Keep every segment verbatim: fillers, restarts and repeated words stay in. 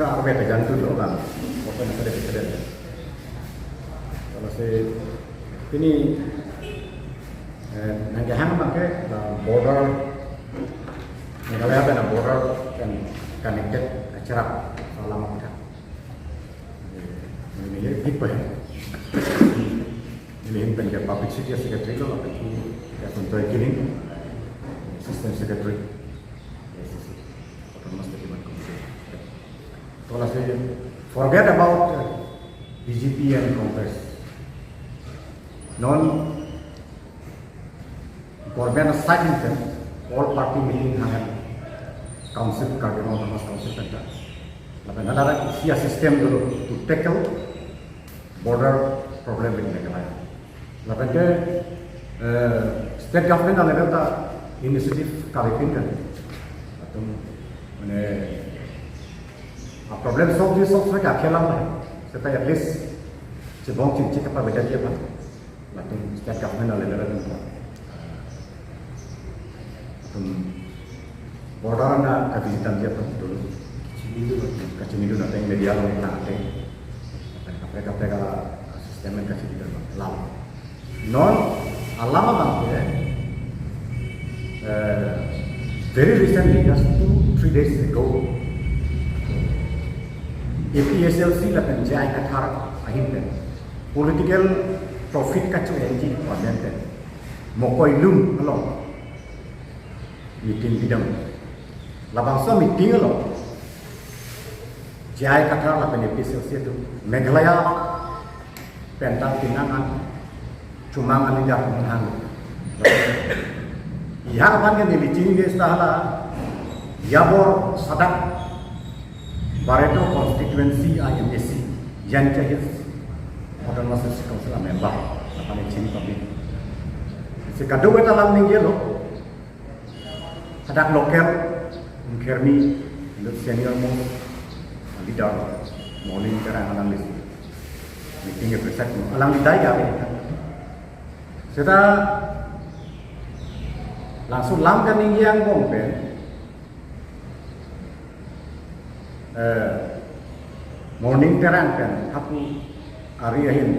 Arve pejan tu lo kan. Open sede sede. Kalau si ini eh, nang kehang pakai border, Meghalaya pen border kan connected acara lama kita. Ini big pa. Neli ahin pen ke Publicity Secretary lo, lapen ke Santoy Killing, Assistant Secretary, A I C C, Autonomous Council. Kalau si forget about uh, B J P and Congress. Non government aside item, all party meeting hang council, Karbi Anglong Autonomous Council center. Lapen ada isi a system dulu to tackle border problem in Meghalaya. Lapen ke eh, state government a level ta initiative kali pin kan. Atum mane a problem solve di solve ke akhelang lah. Seta at least chibong chingchik apa beda dia apa. Latum state government a level ta atum border na kavisit dia apa dulu. Kachini dulu, kachini dulu nanti media lo nanti. Kaprek kaprek a system kachini dulu lalu. Non alam abang ke eh, very recently, just two three days ago, A P H L C lapen J I Kathar ahin pen political profit kacho-enji pu amen pen Mokoilum along meeting bidam. Labangso meeting along J I Kathar lapen A P H L C atum Meghalaya pen ta tinang an chomang an jar hang. Ijak aphan ke neli chini ke seta hala Yabor Sadak Barito constituency a M A C, Jaintia Hills Autonomous District Council a member, aphan chini kami. Si kadokave ta alam ningjelo. Hadak local, Ingkhermi, inut senior most leader, Morning Terang alangli si meeting ke preside mo, alangli dai kami. Seta langsung lam kaningje angbong pen, eh, Morning Terang pen hapu ari ahin,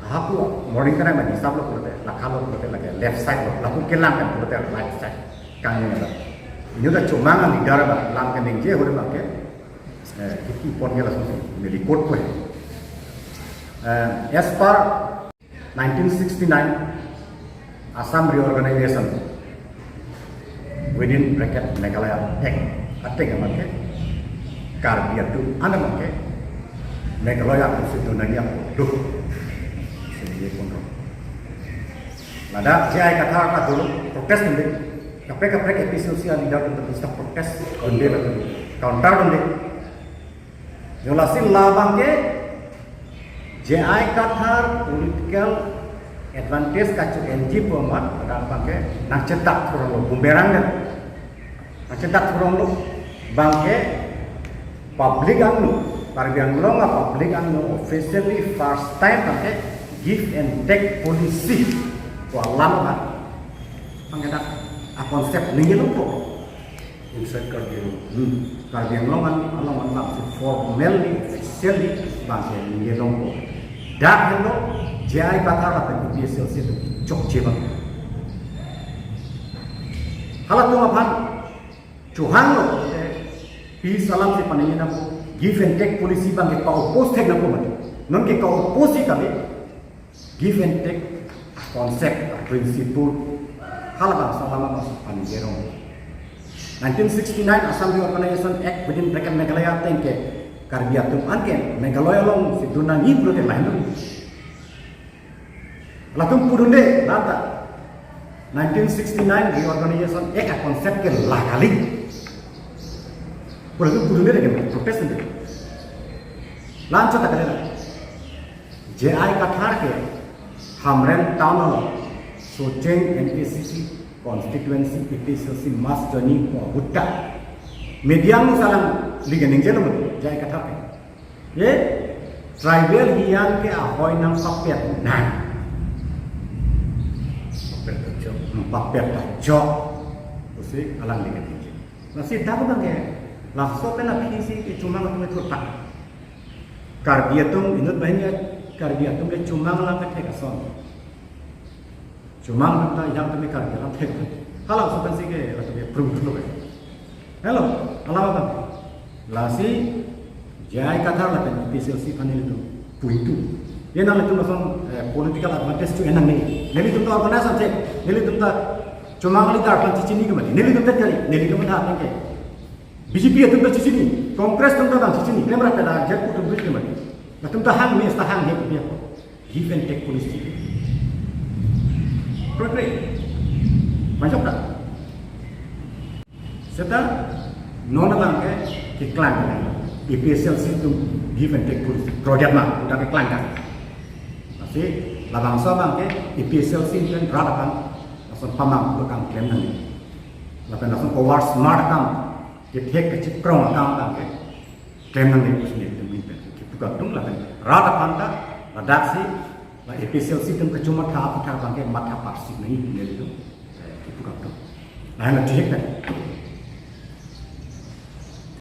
hapu Morning Terang pen hisap lo pulote, lakha lo pulote lake left side lo, lapu kelang pen pulote right side. Kang ini ada. Ini udah chomang a leader ba, lam kaningje hore abang ke. Eh, kiki pon ke langsung si, ini record ko. Eh, as per nineteen sixty-nine Assam Reorganization within bracket Meghalaya Act, ateng abang ke Karbi atum an abang ke Meghalaya atum si donangji apo do. Sini ye konro. Ladak J I Kathar ta dulu protest dunde. Kaprek kaprek A P H L C a leader atum ta protest dunde, counter dunde. Yo lasi labang ke J I Kathar political advantage kacho-enji pu amat, labang ke nangchedak thurong lo, bumerang dan nangchedak thurong lo. Abang ke public angno, Karbi Anglong a public angno officially first time abang ke give and take policy pu alam abang ke dak a concept ningje longpo. Inside Karbi Anglong. Hmm. Karbi Anglong an, along an abang si formally, officially abang ke ningje longpo. Dak helo J I Kathar lapen A P H L C atum chokche abang. Halatum aphan chohang lo, eh, peace alam si paningje nangpo, give and take policy abang ke pa-oppose thek nangpo mati. Non ke ka-oppose si kali, give and take concept, principle, halabangso alam abang si paningje rong. Nineteen sixty-nine Assam Reorganization Act within bracket Meghalaya ateng ke Karbi atum an ke Meghalaya along si donangji pulote lahenlo. Latum pudunde, lata nineteen sixty-nine Reorganization Act a concept ke la kali pu latum pudunde lagi protest dunde. La-anchot ta kali la. J I Kathar ke Hamren town along Socheng M A C C constituency A P H L C mass joining pu ahut ta media angno si alanglike ningjelo mati, J I Kathar ke. Ye, tribal hijan ke ahoi nangpapet nang. Papet ta chok. Hmm, papet ta chok pusi alanglike ningje. Lasi dak abang ke Laso pen aphi si kechomang atum ithurpak. Karbi atum inut banghini, Karbi atum le chomang alam kethek ason. Chomang atum ta ejang atum ke Karbi alam thek. Halaso pen si ke latum ke prung thulo ke. Hello, alam apa? Lasi J I Kathar lapen A P H L C aphan nelitum puitu. Ye nanglitum lason, eh, political advantage tu enang ni. Nelitum ta organize ante, nelitum ta chomang leader aphan chichini ke mati. Nelitum ta kali, nelitum ta atum ke. B J P atum ta chichini, Congress atum ta bang chichini, klemra peda jat atum ke mati. Latum ta hang mes ta hang he dia. Give and take policy. Krekre. Majok ta. Seta non abang ke keklang ke A P H L C atum give and take policy. Project ma udah keklang kan. Lasi labangso abang ke A P H L C pen rat aphan lason pamang bekam klem nang. Lapen lason over smart akam, kethek kechikrong akam abang ke klem nang pusi nelitum pen kepu kangtung lapen rat aphan ta ladak si la A P H L C atum kachomatha aphuthak abang ke matha parsik nang nelitum, eh, kepu kangtung. Lahen la chihek ta.